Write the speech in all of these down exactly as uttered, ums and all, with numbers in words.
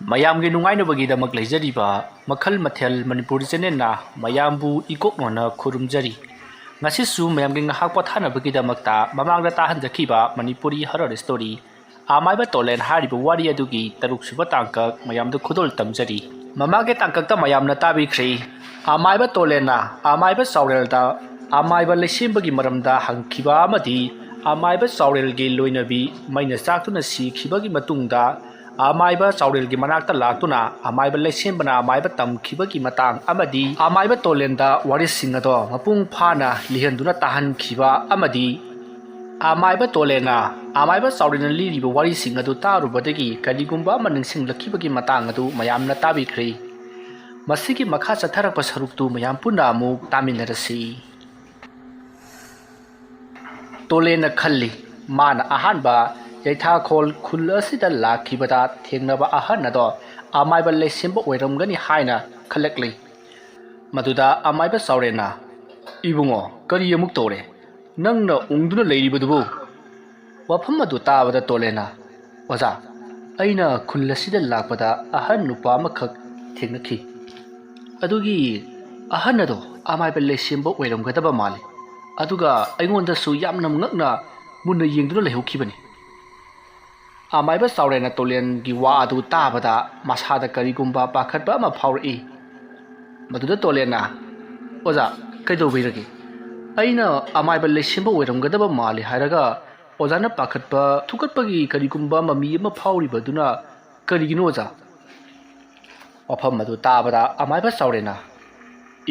ꯃꯌꯥꯝꯒꯤ ꯅꯨꯡꯉꯥꯏꯅꯕꯒꯤꯗꯃꯛ ꯂꯩꯖꯔꯤꯕ ꯃꯈꯜ ꯃꯊꯦꯜ ꯃꯅꯤꯄꯨꯔꯤ ꯆꯦꯅꯦꯜꯅ ꯃꯌꯥꯝꯕꯨ ꯏꯀꯣꯛꯅꯣꯅ ꯈꯨꯔꯨꯝꯖꯔꯤ꯫ ꯉꯁꯤꯁꯨ ꯃꯌꯥꯝꯒꯤ ꯉꯥꯏꯍꯥꯛ ꯄꯣꯊꯥꯅꯕꯒꯤꯗꯃꯛꯇ ꯃꯃꯥꯡꯗ ꯇꯥꯍꯟꯖꯈꯤꯕ ꯃꯅꯤꯄꯨꯔꯤ ꯍꯔꯔ ꯁ꯭ꯇꯣꯔꯤ ꯑꯃꯥꯏꯕ ꯇꯣꯂꯦꯟ ꯍꯥꯏꯔꯤꯕ ꯋꯥꯔꯤ ꯑꯗꯨꯒꯤ ꯇꯔꯨꯛ ꯁꯨꯕ ꯇꯥꯡꯀꯛ ꯃꯌꯥꯝꯗ ꯈꯨꯗꯣꯜ ꯇꯝꯖꯔꯤ꯫ ꯃꯃꯥꯡꯒꯤ ꯇꯥꯡꯀꯛꯇ ꯃꯌꯥꯝꯅ ꯇꯥꯕꯤꯈ꯭ꯔꯦ꯫ ꯑꯃꯥꯏꯕ ꯇꯣꯂꯦꯟꯅ ꯑꯃꯥꯏꯕ ꯆꯥꯎꯔꯦꯜꯗ ꯑꯃꯥꯏꯕ ꯂꯩꯁꯦꯝꯕꯒꯤ ꯃꯔꯝꯗ ꯍꯪꯈꯤꯕ ꯑꯃꯗꯤ ꯑꯃꯥꯏꯕ ꯆꯥꯎꯔꯦꯜꯒꯤ ꯂꯣꯏꯅꯕꯤ ꯃꯩꯅ ꯆꯥꯛꯇꯨꯅ ꯁꯤꯈꯤꯕꯒꯤ ꯃꯇꯨꯡꯗ ꯑꯃꯥꯏꯕ ꯆꯥꯎꯔꯦꯜꯒꯤ ꯃꯅꯥꯛꯇ ꯂꯥꯛꯇꯨꯅ ꯑꯃꯥꯏꯕ ꯂꯩꯁꯦꯝꯕꯅ ꯑꯃꯥꯏꯕ ꯇꯝꯈꯤꯕꯒꯤ ꯃꯇꯥꯡ ꯑꯃꯗꯤ ꯑꯃꯥꯏꯕ ꯇꯣꯂꯦꯟꯗ ꯋꯥꯔꯤꯁꯤꯡ ꯑꯗꯣ ꯃꯄꯨꯡ ꯐꯥꯅ ꯂꯤꯍꯟꯗꯨꯅ ꯇꯥꯍꯟꯈꯤꯕ ꯑꯃꯗꯤ ꯑꯃꯥꯏꯕ ꯇꯣꯂꯦꯟꯅ ꯑꯃꯥꯏꯕ ꯆꯥꯎꯔꯦꯜꯅ ꯂꯤꯔꯤꯕ ꯋꯥꯔꯤꯁꯤꯡ ꯑꯗꯨ ꯇꯥꯔꯨꯕꯗꯒꯤ ꯀꯔꯤꯒꯨꯝꯕ ꯑꯃ ꯅꯤꯡꯁꯤꯡꯂꯛꯈꯤꯕꯒꯤ ꯃꯇꯥꯡ ꯑꯗꯨ ꯃꯌꯥꯝꯅ ꯇꯥꯕꯤꯈ꯭ꯔꯦ꯫ ꯃꯁꯤꯒꯤ ꯃꯈꯥ ꯆꯠꯊꯔꯛꯄ ꯁꯔꯨꯛꯇꯨ ꯃꯌꯥꯝ ꯄꯨꯟꯅ ꯑꯃꯨꯛ ꯇꯥꯃꯤꯟꯅꯔꯁꯤ꯫ ꯇꯣꯂꯦꯟꯅ ꯈꯜꯂꯤ, ꯃꯥꯅ ꯑꯍꯥꯟꯕ ꯌꯩꯊꯥꯈꯣꯜ ꯈꯨꯜ ꯑꯁꯤꯗ ꯂꯥꯛꯈꯤꯕꯗ ꯊꯦꯡꯅꯕ ꯑꯍꯟ ꯑꯗꯣ ꯑꯃꯥꯏꯕ ꯂꯩꯁꯦꯝꯕ ꯑꯣꯏꯔꯝꯒꯅꯤ ꯍꯥꯏꯅ ꯈꯜꯂꯛꯂꯤ꯫ ꯃꯗꯨꯗ ꯑꯃꯥꯏꯕ ꯆꯥꯎꯔꯦꯟꯅ, "ꯏꯕꯨꯡꯉꯣ, ꯀꯔꯤ ꯑꯃꯨꯛ ꯇꯧꯔꯦ? ꯅꯪꯅ ꯎꯪꯗꯨꯅ ꯂꯩꯔꯤꯕꯗꯨꯕꯨ?" ꯋꯥꯐꯝ ꯑꯗꯨ ꯇꯥꯕꯗ ꯇꯣꯂꯦꯟꯅ, "ꯑꯣꯖꯥ, ꯑꯩꯅ ꯈꯨꯜ ꯑꯁꯤꯗ ꯂꯥꯛꯄꯗ ꯑꯍꯟ ꯅꯨꯄꯥ ꯑꯃꯈꯛ ꯊꯦꯡꯅꯈꯤ꯫ ꯑꯗꯨꯒꯤ ꯑꯍꯟ ꯑꯗꯣ ꯑꯃꯥꯏꯕ ꯂꯩꯁꯦꯝꯕ ꯑꯣꯏꯔꯝꯒꯗꯕ ꯃꯥꯜꯂꯤ꯫ ꯑꯗꯨꯒ ꯑꯩꯉꯣꯟꯗꯁꯨ ꯌꯥꯝꯅ ꯉꯛꯅ ꯃꯨꯟꯅ ꯌꯦꯡꯗꯨꯅ ꯂꯩꯍꯧꯈꯤꯕꯅꯤ꯫" ꯑꯃꯥꯏꯕ ꯆꯥꯎꯔꯦꯟꯅ ꯇꯣꯂꯦꯟꯒꯤ ꯋꯥ ꯑꯗꯨ ꯇꯥꯕꯗ ꯃꯁꯥꯗ ꯀꯔꯤꯒꯨꯝꯕ ꯄꯥꯈꯠꯄ ꯑꯃ ꯐꯥꯎꯔꯛꯏ꯫ ꯃꯗꯨꯗ ꯇꯣꯂꯦꯟꯅ, "ꯑꯣꯖꯥ, ꯀꯩꯗꯧꯕꯤꯔꯒꯦ? ꯑꯩꯅ ꯑꯃꯥꯏꯕ ꯂꯩꯁꯦꯝꯕ ꯑꯣꯏꯔꯝꯒꯗꯕ ꯃꯥꯜꯂꯤ ꯍꯥꯏꯔꯒ ꯑꯣꯖꯥꯅ ꯄꯥꯈꯠꯄ, ꯊꯨꯀꯠꯄꯒꯤ ꯀꯔꯤꯒꯨꯝꯕ ꯃꯃꯤ ꯑꯃ ꯐꯥꯎꯔꯤꯕꯗꯨꯅ ꯀꯔꯤꯒꯤꯅꯣ, ꯑꯣꯖꯥ?" ꯋꯥꯐꯝ ꯑꯗꯨ ꯇꯥꯕꯗ ꯑꯃꯥꯏꯕ ꯆꯥꯎꯔꯦꯟꯅ,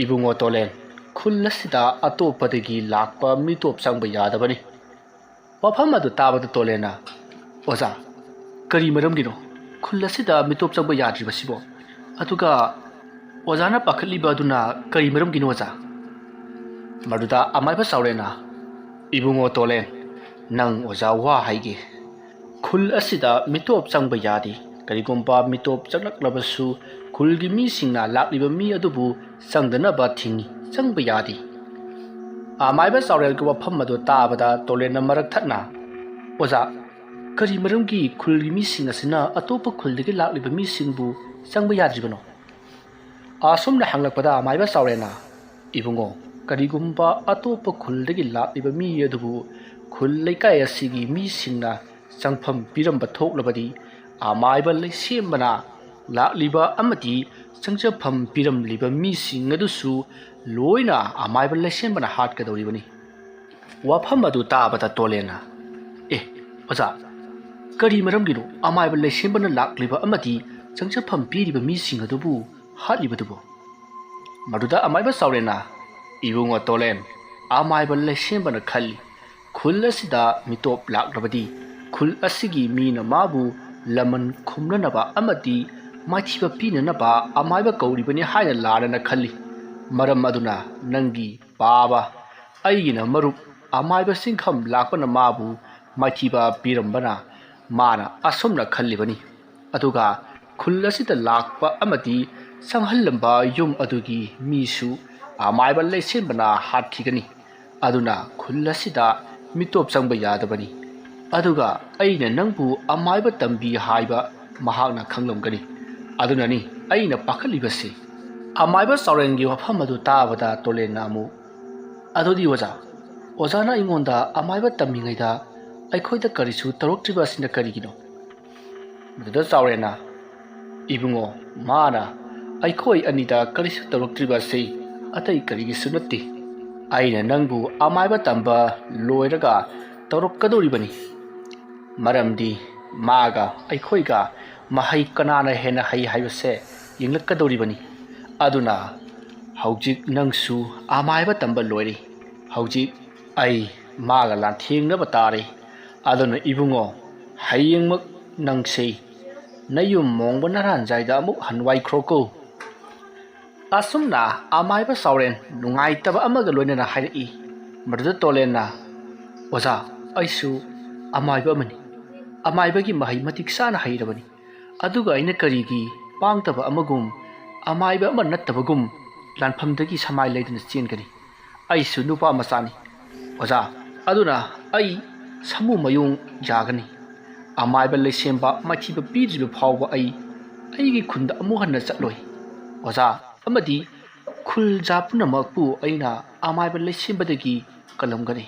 "ꯏꯕꯨꯡꯉꯣ ꯇꯣꯂꯦꯟ, ꯈꯨꯜ ꯑꯁꯤꯗ ꯑꯇꯣꯞꯄꯗꯒꯤ ꯂꯥꯛꯄ ꯃꯤꯇꯣꯞ ꯆꯪꯕ ꯌꯥꯗꯕꯅꯤ꯫" ꯋꯥꯐꯝ ꯑꯗꯨ ꯇꯥꯕꯗ ꯇꯣꯂꯦꯟꯅ, "ꯑꯣꯖꯥ, ꯀꯔꯤ ꯃꯔꯝꯒꯤꯅꯣ ꯈꯨꯜ ꯑꯁꯤꯗ ꯃꯤꯇꯣꯞ ꯆꯪꯕ ꯌꯥꯗ꯭ꯔꯤꯕꯁꯤꯕꯣ? ꯑꯗꯨꯒ ꯑꯣꯖꯥꯅ ꯄꯥꯈꯠꯂꯤꯕ ꯑꯗꯨꯅ ꯀꯔꯤ ꯃꯔꯝꯒꯤꯅꯣ, ꯑꯣꯖꯥ?" ꯃꯗꯨꯗ ꯑꯃꯥꯏꯕ ꯆꯥꯎꯔꯦꯟꯅ, "ꯏꯕꯨꯡꯉꯣ ꯇꯣꯂꯦꯟ, ꯅꯪ ꯑꯣꯖꯥ ꯋꯥ ꯍꯥꯏꯒꯦ꯫ ꯈꯨꯜ ꯑꯁꯤꯗ ꯃꯤꯇꯣꯞ ꯆꯪꯕ ꯌꯥꯗꯦ꯫ ꯀꯔꯤꯒꯨꯝꯕ ꯃꯤꯇꯣꯞ ꯆꯪꯂꯛꯂꯕꯁꯨ ꯈꯨꯜꯒꯤ ꯃꯤꯁꯤꯡꯅ ꯂꯥꯛꯂꯤꯕ ꯃꯤ ꯑꯗꯨꯕꯨ ꯆꯪꯗꯅꯕ ꯊꯤꯡꯏ, ꯆꯪꯕ ꯌꯥꯗꯦ꯫" ꯑꯃꯥꯏꯕ ꯆꯥꯎꯔꯦꯜꯒꯤ ꯋꯥꯐꯝ ꯑꯗꯨ ꯇꯥꯕꯗ ꯇꯣꯂꯦꯟꯅ ꯃꯔꯛ ꯊꯠꯅ, "ꯑꯣꯖꯥ, "ꯀꯔꯤ ꯃꯔꯝꯒꯤ ꯈꯨꯜꯒꯤ ꯃꯤꯁꯤꯡ ꯑꯁꯤꯅ ꯑꯇꯣꯞꯄ ꯈꯨꯜꯗꯒꯤ ꯂꯥꯛꯂꯤꯕ ꯃꯤꯁꯤꯡꯕꯨ ꯆꯪꯕ ꯌꯥꯗ꯭ꯔꯤꯕꯅꯣ?" ꯑꯁꯨꯝꯅ ꯍꯪꯂꯛꯄꯗ ꯑꯃꯥꯏꯕ ꯆꯥꯎꯔꯦꯟꯅ, "ꯏꯕꯨꯡꯉꯣ, ꯀꯔꯤꯒꯨꯝꯕ ꯑꯇꯣꯞꯄ ꯈꯨꯜꯗꯒꯤ ꯂꯥꯛꯂꯤꯕ ꯃꯤ ꯑꯗꯨꯕꯨ ꯈꯨꯜ ꯂꯩꯀꯥꯏ ꯑꯁꯤꯒꯤ ꯃꯤꯁꯤꯡꯅ ꯆꯪꯐꯝ ꯄꯤꯔꯝꯕ ꯊꯣꯛꯂꯕꯗꯤ, ꯑꯃꯥꯏꯕ ꯂꯩꯁꯦꯝꯕꯅ ꯂꯥꯛꯂꯤꯕ ꯑꯃꯗꯤ ꯆꯪꯖꯐꯝ ꯄꯤꯔꯝꯂꯤꯕ ꯃꯤꯁꯤꯡ ꯑꯗꯨꯁꯨ ꯂꯣꯏꯅ ꯑꯃꯥꯏꯕ ꯂꯩꯁꯦꯝꯕꯅ ꯍꯥꯠꯀꯗꯧꯔꯤꯕꯅꯤ꯫" ꯋꯥꯐꯝ ꯑꯗꯨ ꯇꯥꯕꯗ ꯇꯣꯂꯦꯟꯅ, "ꯑꯦ, ꯑꯣꯖꯥ, ꯀꯔꯤ ꯃꯔꯝꯒꯤꯅꯣ ꯑꯃꯥꯏꯕ ꯂꯩꯁꯦꯝꯕꯅ ꯂꯥꯛꯂꯤꯕ ꯑꯃꯗꯤ ꯆꯪꯖꯐꯝ ꯄꯤꯔꯤꯕ ꯃꯤꯁꯤꯡ ꯑꯗꯨꯕꯨ ꯍꯥꯠꯂꯤꯕꯗꯨꯕꯨ?" ꯃꯗꯨꯗ ꯑꯃꯥꯏꯕ ꯆꯥꯎꯔꯦꯟꯅ, "ꯏꯕꯨꯡꯉꯣ ꯇꯣꯂꯦꯟ, ꯑꯃꯥꯏꯕ ꯂꯩꯁꯦꯝꯕꯅ ꯈꯜꯂꯤ, ꯈꯨꯜ ꯑꯁꯤꯗ ꯃꯤꯇꯣꯞ ꯂꯥꯛꯂꯕꯗꯤ ꯈꯨꯜ ꯑꯁꯤꯒꯤ ꯃꯤꯅ ꯃꯥꯕꯨ ꯂꯃꯟ ꯈꯨꯝꯅꯅꯕ ꯑꯃꯗꯤ ꯃꯥꯏꯊꯤꯕ ꯄꯤꯅꯅꯕ ꯑꯃꯥꯏꯕ ꯀꯧꯔꯤꯕꯅꯤ ꯍꯥꯏꯅ ꯂꯥꯟꯅꯅ ꯈꯜꯂꯤ꯫ ꯃꯔꯝ ꯑꯗꯨꯅ ꯅꯪꯒꯤ ꯄꯥꯕ, ꯑꯩꯒꯤꯅ ꯃꯔꯨꯞ ꯑꯃꯥꯏꯕ ꯆꯤꯡꯈꯝ ꯂꯥꯛꯄꯅ ꯃꯥꯕꯨ ꯃꯥꯏꯊꯤꯕ ꯄꯤꯔꯝꯕꯅ ꯃꯥꯅ ꯑꯁꯨꯝꯅ ꯈꯜꯂꯤꯕꯅꯤ꯫ ꯑꯗꯨꯒ ꯈꯨꯜ ꯑꯁꯤꯗ ꯂꯥꯛꯄ ꯑꯃꯗꯤ ꯆꯪꯍꯜꯂꯝꯕ ꯌꯨꯝ ꯑꯗꯨꯒꯤ ꯃꯤꯁꯨ ꯑꯃꯥꯏꯕ ꯂꯩꯁꯦꯝꯕꯅ ꯍꯥꯠꯈꯤꯒꯅꯤ꯫ ꯑꯗꯨꯅ ꯈꯨꯜ ꯑꯁꯤꯗ ꯃꯤꯇꯣꯞ ꯆꯪꯕ ꯌꯥꯗꯕꯅꯤ꯫ ꯑꯗꯨꯒ ꯑꯩꯅ ꯅꯪꯕꯨ ꯑꯃꯥꯏꯕ ꯇꯝꯕꯤ ꯍꯥꯏꯕ ꯃꯍꯥꯛꯅ ꯈꯪꯂꯝꯒꯅꯤ꯫ ꯑꯗꯨꯅꯅꯤ ꯑꯩꯅ ꯄꯥꯈꯠꯂꯤꯕꯁꯤ꯫" ꯑꯃꯥꯏꯕ ꯆꯥꯎꯔꯦꯟꯒꯤ ꯋꯥꯐꯝ ꯑꯗꯨ ꯇꯥꯕꯗ ꯇꯣꯂꯦꯟꯅ ꯑꯃꯨꯛ, "ꯑꯗꯨꯗꯤ ꯑꯣꯖꯥ, ꯑꯣꯖꯥꯅ ꯑꯩꯉꯣꯟꯗ ꯑꯃꯥꯏꯕ ꯇꯝꯃꯤꯉꯩꯗ ꯑꯩꯈꯣꯏꯗ ꯀꯔꯤꯁꯨ ꯇꯧꯔꯛꯇ꯭ꯔꯤꯕ ꯑꯁꯤꯅ ꯀꯔꯤꯒꯤꯅꯣ?" ꯃꯗꯨꯗ ꯆꯥꯎꯔꯦꯟꯅ, "ꯏꯕꯨꯡꯉꯣ, ꯃꯥꯅ ꯑꯩꯈꯣꯏ ꯑꯅꯤꯗ ꯀꯔꯤꯁꯨ ꯇꯧꯔꯛꯇ꯭ꯔꯤꯕ ꯑꯁꯤ ꯑꯇꯩ ꯀꯔꯤꯒꯤꯁꯨ ꯅꯠꯇꯦ꯫ ꯑꯩꯅ ꯅꯪꯕꯨ ꯑꯃꯥꯏꯕ ꯇꯝꯕ ꯂꯣꯏꯔꯒ ꯇꯧꯔꯛꯀꯗꯧꯔꯤꯕꯅꯤ꯫ ꯃꯔꯝꯗꯤ ꯃꯥꯒ ꯑꯩꯈꯣꯏꯒ ꯃꯍꯩ ꯀꯅꯥꯅ ꯍꯦꯟꯅ ꯍꯩ ꯍꯥꯏꯕꯁꯦ ꯌꯦꯡꯂꯛꯀꯗꯧꯔꯤꯕꯅꯤ꯫ ꯑꯗꯨꯅ ꯍꯧꯖꯤꯛ ꯅꯪꯁꯨ ꯑꯃꯥꯏꯕ ꯇꯝꯕ ꯂꯣꯏꯔꯦ꯫ ꯍꯧꯖꯤꯛ ꯑꯩ ꯃꯥꯒ ꯂꯥꯟꯊꯦꯡꯅꯕ ꯇꯥꯔꯦ꯫ ꯑꯗꯨꯅ ꯏꯕꯨꯡꯉꯣ, ꯍꯌꯦꯡꯃꯛ ꯅꯪꯁꯦ ꯅꯌꯨꯝ ꯃꯣꯡꯕ ꯅꯔꯥꯟꯖꯥꯏꯗ ꯑꯃꯨꯛ ꯍꯟꯋꯥꯏꯈ꯭ꯔꯣꯀꯣ꯫" ꯑꯁꯨꯝꯅ ꯑꯃꯥꯏꯕ ꯆꯥꯎꯔꯦꯟ ꯅꯨꯡꯉꯥꯏꯇꯕ ꯑꯃꯒ ꯂꯣꯏꯅꯅ ꯍꯥꯏꯔꯛꯏ꯫ ꯃꯗꯨꯗ ꯇꯣꯂꯦꯟꯅ, "ꯑꯣꯖꯥ, ꯑꯩꯁꯨ ꯑꯃꯥꯏꯕ ꯑꯃꯅꯤ꯫ ꯑꯃꯥꯏꯕꯒꯤ ꯃꯍꯩ ꯃꯇꯤꯛ ꯆꯥꯅ ꯍꯩꯔꯕꯅꯤ꯫ ꯑꯗꯨꯒ ꯑꯩꯅ ꯀꯔꯤꯒꯤ ꯄꯥꯡꯗꯕ ꯑꯃꯒꯨꯝ, ꯑꯃꯥꯏꯕ ꯑꯃ ꯅꯠꯇꯕꯒꯨꯝ ꯂꯥꯟꯐꯝꯗꯒꯤ ꯁꯃꯥꯏ ꯂꯩꯗꯨꯅ ꯆꯦꯟꯒꯅꯤ? ꯑꯩꯁꯨ ꯅꯨꯄꯥ ꯃꯆꯥꯅꯤ, ꯑꯣꯖꯥ꯫ ꯑꯗꯨꯅ ꯑꯩ ꯁꯥꯃꯨ ꯃꯌꯣꯡ ꯌꯥꯒꯅꯤ꯫ ꯑꯃꯥꯏꯕ ꯂꯩꯁꯦꯝꯕ ꯃꯥꯏꯊꯤꯕ ꯄꯤꯗ꯭ꯔꯤꯕ ꯐꯥꯎꯕ ꯑꯩ ꯑꯩꯒꯤ ꯈꯨꯟꯗ ꯑꯃꯨꯛ ꯍꯟꯅ ꯆꯠꯂꯣꯏ꯫ ꯑꯣꯖꯥ ꯑꯃꯗꯤ ꯈꯨꯜ ꯖꯥ ꯄꯨꯝꯅꯃꯛꯄꯨ ꯑꯩꯅ ꯑꯃꯥꯏꯕ ꯂꯩꯁꯦꯝꯕꯗꯒꯤ ꯀꯜꯂꯝꯒꯅꯤ꯫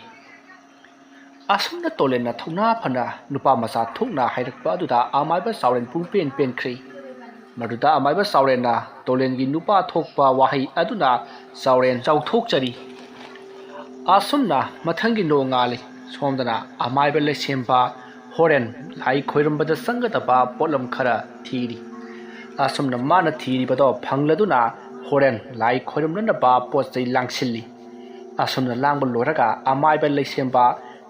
ꯑꯁꯨꯝꯅ ꯇꯣꯂꯦꯟꯅ ꯊꯧꯅꯥ ꯐꯅ ꯅꯨꯄꯥ ꯃꯆꯥ ꯊꯣꯛꯅ ꯍꯥꯏꯔꯛꯄ ꯑꯗꯨꯗ ꯑꯃꯥꯏꯕ ꯆꯥꯎꯔꯦꯟ ꯄꯨꯡꯄꯦꯟ ꯄꯦꯟꯈ꯭ꯔꯦ꯫ ꯃꯗꯨꯗ ꯑꯃꯥꯏꯕ ꯆꯥꯎꯔꯦꯟꯅ ꯇꯣꯂꯦꯟꯒꯤ ꯅꯨꯄꯥ ꯊꯣꯛꯄ ꯋꯥꯍꯩ ꯑꯗꯨꯅ ꯆꯥꯎꯔꯦꯟ ꯆꯥꯎꯊꯣꯛꯆꯔꯤ꯫ ꯑꯁꯨꯝꯅ ꯃꯊꯪꯒꯤ ꯅꯣꯡꯉꯥꯜꯂꯤ꯫ ꯁꯣꯝꯗꯅ ꯑꯃꯥꯏꯕ ꯂꯩꯁꯦꯝꯕ ꯍꯣꯔꯦꯟ ꯂꯥꯏ ꯈꯣꯏꯔꯝꯕꯗ ꯆꯪꯒꯗꯕ ꯄꯣꯠꯂꯝ ꯈꯔ ꯊꯤꯔꯤ꯫ ꯑꯁꯨꯝꯅ ꯃꯥꯅ ꯊꯤꯔꯤꯕꯗꯣ ꯐꯪꯂꯗꯨꯅ ꯍꯣꯔꯦꯟ ꯂꯥꯏ ꯈꯣꯏꯔꯝꯅꯅꯕ ꯄꯣꯠ ꯆꯩ ꯂꯥꯡꯁꯤꯜꯂꯤ꯫ ꯑꯁꯨꯝꯅ ꯂꯥꯡꯕ ꯂꯣꯏꯔꯒ ꯑꯃꯥꯏꯕ ꯂꯩꯁꯦꯝꯕ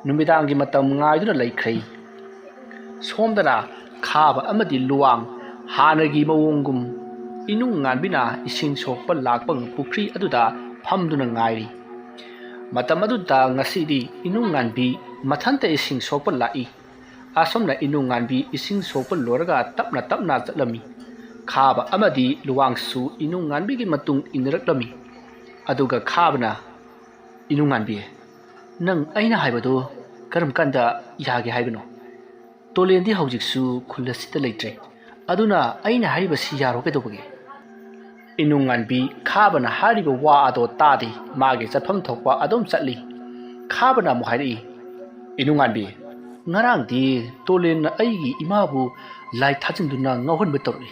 ꯅꯨꯃꯤꯗꯥꯡꯒꯤ ꯃꯇꯝ ꯉꯥꯏꯗꯨꯅ ꯂꯩꯈ꯭ꯔꯦ꯫ ꯁꯣꯝꯗꯅ ꯈꯥꯕ ꯑꯃꯗꯤ ꯂꯨꯋꯥꯡ ꯍꯥꯟꯅꯒꯤ ꯃꯑꯣꯡꯒꯨꯝ ꯏꯅꯨꯡ ꯉꯥꯟꯕꯤꯅ ꯏꯁꯤꯡ ꯁꯣꯛꯄ ꯂꯥꯛꯄ ꯄꯨꯈ꯭ꯔꯤ ꯑꯗꯨꯗ ꯐꯝꯗꯨꯅ ꯉꯥꯏꯔꯤ꯫ ꯃꯇꯝ ꯑꯗꯨꯗ ꯉꯁꯤꯗꯤ ꯏꯅꯨꯡ ꯉꯥꯟꯕꯤ ꯃꯊꯟꯇ ꯏꯁꯤꯡ ꯁꯣꯛꯄ ꯂꯥꯛꯏ꯫ ꯑꯁꯨꯝꯅ ꯏꯅꯨꯡ ꯉꯥꯟꯕꯤ ꯏꯁꯤꯡ ꯁꯣꯛꯄ ꯂꯣꯏꯔꯒ ꯇꯞꯅ ꯇꯞꯅ ꯆꯠꯂꯝꯃꯤ꯫ ꯈꯥꯕ ꯑꯃꯗꯤ ꯂꯨꯋꯥꯡꯁꯨ ꯏꯅꯨꯡ ꯉꯥꯟꯕꯤꯒꯤ ꯃꯇꯨꯡ ꯏꯟꯅꯔꯛꯂꯝꯃꯤ꯫ ꯑꯗꯨꯒ ꯈꯥꯕꯅ, "ꯏꯅꯨꯡ ꯉꯥꯟꯕꯤ, ꯅꯪ ꯑꯩꯅ ꯍꯥꯏꯕꯗꯨ ꯀꯔꯝ ꯀꯥꯟꯗ ꯌꯥꯒꯦ ꯍꯥꯏꯕꯅꯣ? ꯇꯣꯂꯦꯟꯗꯤ ꯍꯧꯖꯤꯛꯁꯨ ꯈꯨꯜ ꯑꯁꯤꯗ ꯂꯩꯇ꯭ꯔꯦ꯫ ꯑꯗꯨꯅ ꯑꯩꯅ ꯍꯥꯏꯔꯤꯕꯁꯤ ꯌꯥꯔꯣ ꯀꯩꯗꯧꯕꯒꯦ?" ꯏꯅꯨꯡ ꯉꯥꯟꯕꯤ ꯈꯥꯕꯅ ꯍꯥꯏꯔꯤꯕ ꯋꯥ ꯑꯗꯣ ꯇꯥꯗꯦ꯫ ꯃꯥꯒꯤ ꯆꯠꯐꯝ ꯊꯣꯛꯄ ꯑꯗꯨꯝ ꯆꯠꯂꯤ꯫ ꯈꯥꯕꯅ ꯑꯃꯨꯛ ꯍꯥꯏꯔꯛꯏ, "ꯏꯅꯨꯡ ꯉꯥꯟꯕꯤ, ꯉꯔꯥꯡꯗꯤ ꯇꯣꯂꯦꯟꯅ ꯑꯩꯒꯤ ꯏꯃꯥꯕꯨ ꯂꯥꯏ ꯊꯥꯖꯤꯟꯗꯨꯅ ꯉꯥꯎꯍꯟꯕ ꯇꯧꯔꯛꯏ꯫"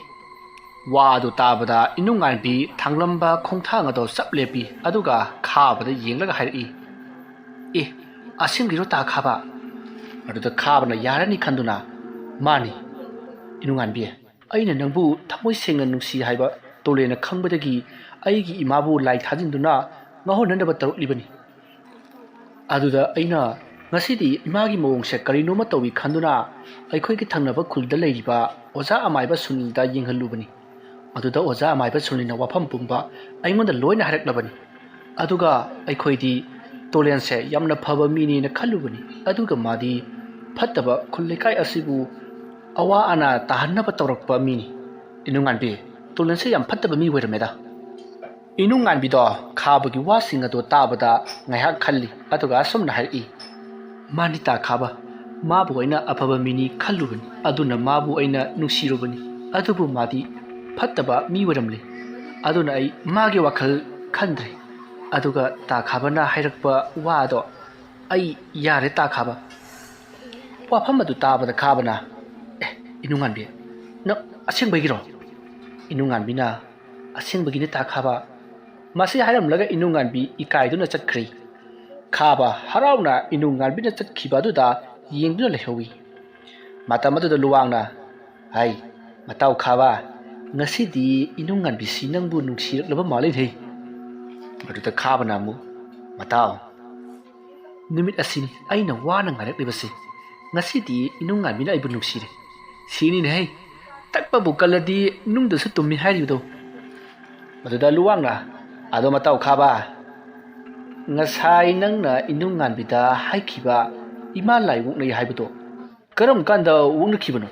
ꯋꯥ ꯑꯗꯨ ꯇꯥꯕꯗ ꯏꯅꯨꯡ ꯉꯥꯟꯕꯤ ꯊꯥꯡꯂꯝꯕ ꯈꯣꯡꯊꯥꯡ ꯑꯗꯣ ꯆꯞ ꯂꯦꯞꯄꯤ꯫ ꯑꯗꯨꯒ ꯈꯥꯕꯗ ꯌꯦꯡꯂꯒ ꯍꯥꯏꯔꯛꯏ, "ꯑꯦ, ꯑꯁꯦꯡꯕꯤꯔꯣ ꯇꯥ ꯈꯥꯕ?" ꯑꯗꯨꯗ ꯈꯥꯕꯅ ꯌꯥꯔꯅꯤ ꯈꯟꯗꯨꯅ, "ꯃꯥꯅꯤ, ꯏꯅꯨꯡ ꯉꯥꯟꯕꯤ, ꯑꯩꯅ ꯅꯪꯕꯨ ꯊꯃꯣꯏ ꯁꯦꯡꯅ ꯅꯨꯡꯁꯤ ꯍꯥꯏꯕ ꯇꯣꯂꯦꯟꯅ ꯈꯪꯕꯗꯒꯤ ꯑꯩꯒꯤ ꯏꯃꯥꯕꯨ ꯂꯥꯏ ꯊꯥꯖꯤꯟꯗꯨꯅ ꯉꯥꯎꯍꯟꯅꯅꯕ ꯇꯧꯔꯛꯂꯤꯕꯅꯤ꯫ ꯑꯗꯨꯗ ꯑꯩꯅ ꯉꯁꯤꯗꯤ ꯏꯃꯥꯒꯤ ꯃꯑꯣꯡꯁꯦ ꯀꯔꯤꯅꯣꯃ ꯇꯧꯏ ꯈꯟꯗꯨꯅ ꯑꯩꯈꯣꯏꯒꯤ ꯊꯪꯅꯕ ꯈꯨꯜꯗ ꯂꯩꯔꯤꯕ ꯑꯣꯖꯥ ꯑꯃꯥꯏꯕ ꯁꯨꯅꯤꯜꯗ ꯌꯦꯡꯍꯜꯂꯨꯕꯅꯤ꯫ ꯑꯗꯨꯗ ꯑꯣꯖꯥ ꯑꯃꯥꯏꯕ ꯁꯨꯅꯤꯜꯅ ꯋꯥꯐꯝ ꯄꯨꯝꯕ ꯑꯩꯉꯣꯟꯗ ꯂꯣꯏꯅ ꯍꯥꯏꯔꯛꯂꯕꯅꯤ꯫ ꯑꯗꯨꯒ ꯑꯩꯈꯣꯏꯗꯤ ꯇꯣꯂꯦꯟꯁꯦ ꯌꯥꯝꯅ ꯐꯕ ꯃꯤꯅꯦꯅ ꯈꯜꯂꯨꯕꯅꯤ꯫ ꯑꯗꯨꯒ ꯃꯥꯗꯤ ꯐꯠꯇꯕ ꯈꯨꯜ ꯂꯩꯀꯥꯏ ꯑꯁꯤꯕꯨ ꯑꯋꯥ ꯑꯅꯥ ꯇꯥꯍꯟꯅꯕ ꯇꯧꯔꯛꯄ ꯃꯤꯅꯤ꯫ ꯏꯅꯨꯡꯉꯥꯟꯕꯤ, ꯇꯣꯂꯦꯟꯁꯦ ꯌꯥꯝ ꯐꯠꯇꯕ ꯃꯤ ꯑꯣꯏꯔꯝꯃꯦꯗ꯫" ꯏꯅꯨꯡꯉꯥꯟꯕꯤꯗꯣ ꯈꯥꯕꯒꯤ ꯋꯥꯁꯤꯡ ꯑꯗꯨ ꯇꯥꯕꯗ ꯉꯥꯏꯍꯥꯛ ꯈꯜꯂꯤ, ꯑꯗꯨꯒ ꯑꯁꯨꯝꯅ ꯍꯥꯏꯔꯛꯏ, "ꯃꯥꯅꯤ ꯇꯥ ꯈꯥꯕ, ꯃꯥꯕꯨ ꯑꯩꯅ ꯑꯐꯕ ꯃꯤꯅꯤ ꯈꯜꯂꯨꯕꯅꯤ, ꯑꯗꯨꯅ ꯃꯥꯕꯨ ꯑꯩꯅ ꯅꯨꯡꯁꯤꯔꯨꯕꯅꯤ꯫ ꯑꯗꯨꯕꯨ ꯃꯥꯗꯤ ꯐꯠꯇꯕ ꯃꯤ ꯑꯣꯏꯔꯝꯂꯦ꯫ ꯑꯗꯨꯅ ꯑꯩ ꯃꯥꯒꯤ ꯋꯥꯈꯜ ꯈꯟꯗ꯭ꯔꯦ꯫ ꯑꯗꯨꯒ ꯇꯥ ꯈꯥꯕꯅ ꯍꯥꯏꯔꯛꯄ ꯋꯥꯗꯣ ꯑꯩ ꯌꯥꯔꯦ ꯇꯥ ꯈꯥꯕ꯫ ꯋꯥꯐꯝ ꯑꯗꯨ ꯇꯥꯕꯗ ꯈꯥꯕꯅ, "ꯑꯦ, ꯏꯅꯨꯡꯉꯥꯟꯕꯤ, ꯅꯪ ꯑꯁꯦꯡꯕꯒꯤꯔꯣ?" ꯏꯅꯨꯡꯉꯥꯟꯕꯤꯅ, "ꯑꯁꯦꯡꯕꯒꯤꯅꯤ ꯇꯥ ꯈꯥꯕ꯫" ꯃꯁꯤ ꯍꯥꯏꯔꯝꯂꯒ ꯏꯅꯨꯡꯉꯥꯟꯕꯤ ꯏꯀꯥꯏꯗꯨꯅ ꯆꯠꯈ꯭ꯔꯦ꯫ ꯈꯥꯕ ꯍꯔꯥꯎꯅ ꯏꯅꯨꯡꯉꯥꯟꯕꯤꯅ ꯆꯠꯈꯤꯕ ꯑꯗꯨꯗ ꯌꯦꯡꯗꯨꯅ ꯂꯩꯍꯧꯏ꯫ ꯃꯇꯝ ꯑꯗꯨꯗ ꯂꯨꯋꯥꯡꯅ, "ꯍꯥꯏ, ꯃꯇꯥꯎ ꯈꯥꯕ, ꯉꯁꯤꯗꯤ ꯏꯅꯨꯡꯉꯥꯟꯕꯤꯁꯤ ꯅꯪꯕꯨ ꯅꯨꯡꯁꯤꯔꯛꯂꯕ ꯃꯥꯜꯂꯤꯅꯦ꯫" ꯃꯗꯨꯗ ꯈꯥꯕꯅ ꯑꯃꯨꯛ, "ꯃꯇꯥꯎ, ꯅꯨꯃꯤꯠ ꯑꯁꯤꯅꯤ ꯑꯩꯅ ꯋꯥꯅ ꯉꯥꯏꯔꯛꯂꯤꯕꯁꯦ꯫ ꯉꯁꯤꯗꯤ ꯏꯅꯨꯡꯉꯥꯟꯕꯤꯅ ꯑꯩꯕꯨ ꯅꯨꯡꯁꯤꯔꯦ꯫ ꯁꯤꯅꯤꯅꯦꯍꯦ, ꯇꯛꯄꯕꯨ ꯀꯜꯂꯗꯤ ꯅꯨꯡꯗꯁꯨ ꯇꯨꯝꯃꯤ ꯍꯥꯏꯔꯤꯕꯗꯣ꯫" ꯃꯗꯨꯗ ꯂꯨꯋꯥꯡꯅ, "ꯑꯗꯣ ꯃꯇꯥꯎ ꯈꯥꯕ, ꯉꯁꯥꯏ ꯅꯪꯅ ꯏꯅꯨꯡꯉꯥꯟꯕꯤꯗ ꯍꯥꯏꯈꯤꯕ ꯏꯃꯥ ꯂꯥꯏ ꯑꯣꯛꯅꯩ ꯍꯥꯏꯕꯗꯣ ꯀꯔꯝ ꯀꯥꯟꯗ ꯑꯣꯛꯅꯈꯤꯕꯅꯣ?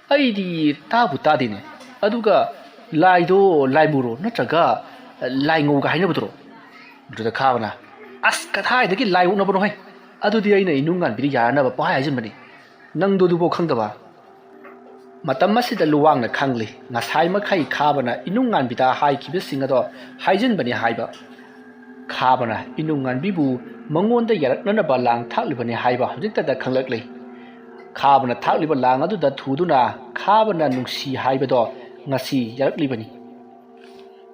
ꯑꯩꯗꯤ ꯇꯥꯕꯨ ꯇꯥꯗꯦꯅꯦ꯫ ꯑꯗꯨꯒ ꯂꯥꯏꯗꯣ ꯂꯥꯏꯃꯨꯔꯣ ꯅꯠꯇ꯭ꯔꯒ ꯂꯥꯏꯉꯧꯒ ꯍꯥꯏꯅꯕꯗꯨꯔꯣ?" ꯃꯗꯨꯗ ꯈꯥꯕꯅ, "ꯑꯁ, ꯀꯗꯥꯏꯗꯒꯤ ꯂꯥꯏ ꯑꯣꯛꯅꯕꯅꯣꯍꯦ? ꯑꯗꯨꯗꯤ ꯑꯩꯅ ꯏꯅꯨꯡꯉꯥꯟꯕꯤꯗ ꯌꯥꯔꯅꯕ ꯄꯪꯍꯥꯏ ꯍꯥꯏꯖꯤꯟꯕꯅꯤ꯫ ꯅꯪꯗꯣ ꯑꯗꯨꯐꯥꯎ ꯈꯪꯗꯕ?" ꯃꯇꯝ ꯑꯁꯤꯗ ꯂꯨꯋꯥꯡꯅ ꯈꯪꯂꯤ, ꯉꯁꯥꯏ ꯃꯈꯩ ꯈꯥꯕꯅ ꯏꯅꯨꯡꯉꯥꯟꯕꯤꯗ ꯍꯥꯏꯈꯤꯕꯁꯤꯡ ꯑꯗꯣ ꯍꯥꯏꯖꯤꯟꯕꯅꯤ ꯍꯥꯏꯕ꯫ ꯈꯥꯕꯅ ꯏꯅꯨꯡꯉꯥꯟꯕꯤꯕꯨ ꯃꯉꯣꯟꯗ ꯌꯥꯔꯛꯅꯅꯕ ꯂꯥꯡ ꯊꯥꯛꯂꯤꯕꯅꯤ ꯍꯥꯏꯕ ꯍꯧꯖꯤꯛꯇꯗ ꯈꯪꯂꯛꯂꯤ꯫ ꯈꯥꯕꯅ ꯊꯥꯛꯂꯤꯕ ꯂꯥꯡ ꯑꯗꯨꯗ ꯊꯨꯗꯨꯅ ꯈꯥꯕꯅ ꯅꯨꯡꯁꯤ ꯍꯥꯏꯕꯗꯣ ꯉꯁꯤ ꯌꯥꯔꯛꯂꯤꯕꯅꯤ꯫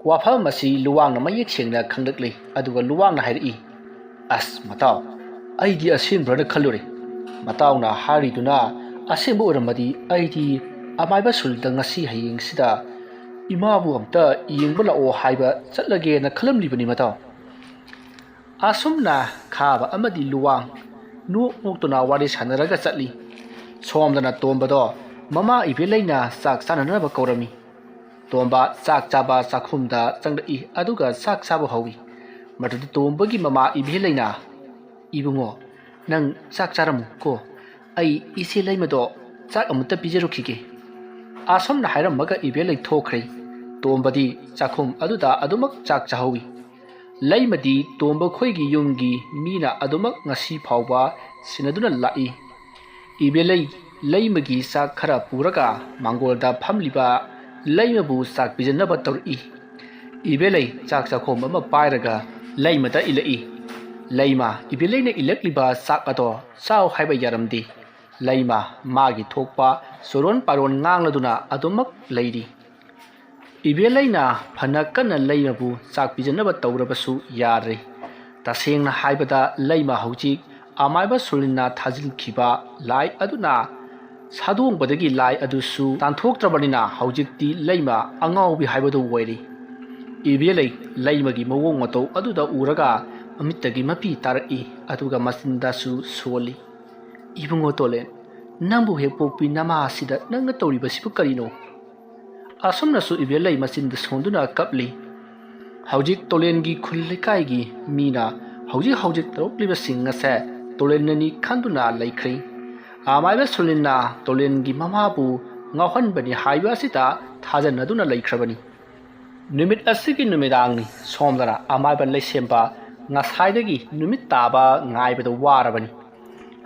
ꯋꯥꯐꯝ ꯑꯁꯤ ꯂꯨꯋꯥꯡꯅ ꯃꯌꯦꯛ ꯁꯦꯡꯅ ꯈꯪꯂꯛꯂꯤ꯫ ꯑꯗꯨꯒ ꯂꯨꯋꯥꯡꯅ ꯍꯥꯏꯔꯛꯏ, "ꯑꯁ ꯃꯇꯥꯎ, ꯑꯩꯗꯤ ꯑꯁꯦꯡꯕ꯭ꯔꯅ ꯈꯜꯂꯨꯔꯦ꯫ ꯃꯇꯥꯎꯅ ꯍꯥꯏꯔꯤꯗꯨꯅ ꯑꯁꯦꯡꯕ ꯑꯣꯏꯔꯝꯃꯗꯤ ꯑꯩꯗꯤ ꯑꯃꯥꯏꯕ ꯁꯨꯜꯗ ꯉꯁꯤ ꯍꯌꯦꯡꯁꯤꯗ ꯏꯃꯥꯕꯨ ꯑꯝꯇ ꯌꯦꯡꯕ ꯂꯥꯛꯑꯣ ꯍꯥꯏꯕ ꯆꯠꯂꯒꯦꯅ ꯈꯜꯂꯝꯂꯤꯕꯅꯤ ꯃꯇꯥꯎ꯫" ꯑꯁꯨꯝꯅ ꯈꯥꯕ ꯑꯃꯗꯤ ꯂꯨꯋꯥꯡ ꯅꯣꯛ ꯅꯣꯛꯇꯨꯅ ꯋꯥꯔꯤ ꯁꯥꯟꯅꯔꯒ ꯆꯠꯂꯤ꯫ ꯁꯣꯝꯗꯅ ꯇꯣꯝꯕꯗꯣ ꯃꯃꯥ ꯏꯕꯦꯂꯩꯅ ꯆꯥꯛ ꯆꯥꯅꯅꯕ ꯀꯧꯔꯝꯃꯤ꯫ ꯇꯣꯝꯕ ꯆꯥꯛ ꯆꯥꯕ ꯆꯥꯛꯈꯨꯝꯗ ꯆꯪꯂꯛꯏ, ꯑꯗꯨꯒ ꯆꯥꯛ ꯆꯥꯕ ꯍꯧꯏ꯫ ꯃꯗꯨꯗ ꯇꯣꯝꯕꯒꯤ ꯃꯃꯥ ꯏꯕꯦꯂꯩꯅ, "ꯏꯕꯨꯡꯉꯣ, ꯅꯪ ꯆꯥꯛ ꯆꯥꯔꯝꯃꯨ ꯀꯣ, ꯑꯩ ꯏꯆꯦ ꯂꯩꯃꯗꯣ ꯆꯥꯛ ꯑꯃꯨꯛꯇ ꯄꯤꯖꯔꯨꯈꯤꯒꯦ꯫" ꯑꯁꯨꯝꯅ ꯍꯥꯏꯔꯝꯃꯒ ꯏꯕꯦꯂꯩ ꯊꯣꯛꯈ꯭ꯔꯦ꯫ ꯇꯣꯝꯕꯗꯤ ꯆꯥꯛꯈꯨꯝ ꯑꯗꯨꯗ ꯑꯗꯨꯃꯛ ꯆꯥꯛ ꯆꯥꯍꯧꯏ꯫ ꯂꯩꯃꯗꯤ ꯇꯣꯝꯕ ꯈꯣꯏꯒꯤ ꯌꯨꯝꯒꯤ ꯃꯤꯅ ꯑꯗꯨꯃꯛ ꯉꯁꯤ ꯐꯥꯎꯕ ꯁꯤꯟꯅꯗꯨꯅ ꯂꯥꯛꯏ꯫ ꯏꯕꯦꯂꯩ ꯂꯩꯃꯒꯤ ꯆꯥꯛ ꯈꯔ ꯄꯨꯔꯒ ꯃꯥꯡꯒꯣꯜꯗ ꯐꯝꯂꯤꯕ ꯂꯩꯃꯕꯨ ꯆꯥꯛ ꯄꯤꯖꯅꯕ ꯇꯧꯔꯛꯏ꯫ ꯏꯕꯦꯂꯩ ꯆꯥꯛ ꯆꯥꯛꯈꯣꯝ ꯑꯃ ꯄꯥꯏꯔꯒ ꯂꯩꯃꯗ ꯏꯜꯂꯛꯏ꯫ ꯂꯩꯃ, ꯏꯕꯦꯂꯩꯅ ꯏꯜꯂꯛꯂꯤꯕ ꯆꯥꯛ ꯑꯗꯣ ꯆꯥꯎ ꯍꯥꯏꯕ ꯌꯥꯔꯝꯗꯦ꯫ ꯂꯩꯃ ꯃꯥꯒꯤ ꯊꯣꯛꯄ ꯆꯨꯔꯣꯟ ꯄꯥꯔꯣꯟ ꯉꯥꯡꯂꯗꯨꯅ ꯑꯗꯨꯃꯛ ꯂꯩꯔꯤ꯫ ꯏꯕꯦꯂꯩꯅ ꯐꯅ ꯀꯟꯅ ꯂꯩꯃꯕꯨ ꯆꯥꯛ ꯄꯤꯖꯅꯕ ꯇꯧꯔꯕꯁꯨ ꯌꯥꯗ꯭ꯔꯦ꯫ ꯇꯁꯦꯡꯅ ꯍꯥꯏꯕꯗ ꯂꯩꯃ ꯍꯧꯖꯤꯛ ꯑꯃꯥꯏꯕ ꯁꯣꯂꯤꯟꯅ ꯊꯥꯖꯤꯟꯈꯤꯕ ꯂꯥꯏ ꯑꯗꯨꯅ ꯁꯥꯗꯣꯡꯕꯗꯒꯤ ꯂꯥꯏ ꯑꯗꯨꯁꯨ ꯇꯥꯟꯊꯣꯛꯇ꯭ꯔꯕꯅꯤꯅ ꯍꯧꯖꯤꯛꯇꯤ ꯂꯩꯃ ꯑꯉꯥꯎꯕꯤ ꯍꯥꯏꯕꯗꯨ ꯑꯣꯏꯔꯦ꯫ ꯏꯕꯦꯂꯩ ꯂꯩꯃꯒꯤ ꯃꯑꯣꯡ ꯃꯇꯧ ꯑꯗꯨꯗ ꯎꯔꯒ ꯃꯃꯤꯠꯇꯒꯤ ꯃꯄꯤ ꯇꯥꯔꯛꯏ, ꯑꯗꯨꯒ ꯃꯆꯤꯟꯗꯁꯨ ꯁꯣꯜꯂꯤ꯫ "ꯏꯕꯨꯡꯉꯣ ꯇꯣꯂꯦꯟ, ꯅꯪꯕꯨ ꯍꯦꯛ ꯄꯣꯛꯄꯤ ꯅꯃꯥ ꯑꯁꯤꯗ ꯅꯪꯅ ꯇꯧꯔꯤꯕꯁꯤꯕꯨ ꯀꯔꯤꯅꯣ?" ꯑꯁꯨꯝꯅꯁꯨ ꯏꯕꯦꯜꯂꯩ ꯃꯆꯤꯟꯗ ꯁꯣꯟꯗꯨꯅ ꯀꯞꯂꯤ꯫ ꯍꯧꯖꯤꯛ ꯇꯣꯂꯦꯟꯒꯤ ꯈꯨꯜ ꯂꯩꯀꯥꯏꯒꯤ ꯃꯤꯅ ꯍꯧꯖꯤꯛ ꯍꯧꯖꯤꯛ ꯇꯧꯔꯛꯂꯤꯕꯁꯤꯡ ꯑꯁꯦ ꯇꯣꯂꯦꯟꯅꯅꯤ ꯈꯟꯗꯨꯅ ꯂꯩꯈ꯭ꯔꯦ꯫ ꯑꯃꯥꯏꯕ ꯁꯨꯂꯤꯟꯅ ꯇꯣꯂꯦꯟꯒꯤ ꯃꯃꯥꯕꯨ ꯉꯥꯎꯍꯟꯕꯅꯤ ꯍꯥꯏꯕ ꯑꯁꯤꯗ ꯊꯥꯖꯅꯗꯨꯅ ꯂꯩꯈ꯭ꯔꯕꯅꯤ꯫ ꯅꯨꯃꯤꯠ ꯑꯁꯤꯒꯤ ꯅꯨꯃꯤꯗꯥꯡꯅꯤ꯫ ꯁꯣꯝꯗꯅ ꯑꯃꯥꯏꯕ ꯂꯩꯁꯦꯝꯕ ꯉꯁꯥꯏꯗꯒꯤ ꯅꯨꯃꯤꯠ ꯇꯥꯕ ꯉꯥꯏꯕꯗ ꯋꯥꯔꯕꯅꯤ꯫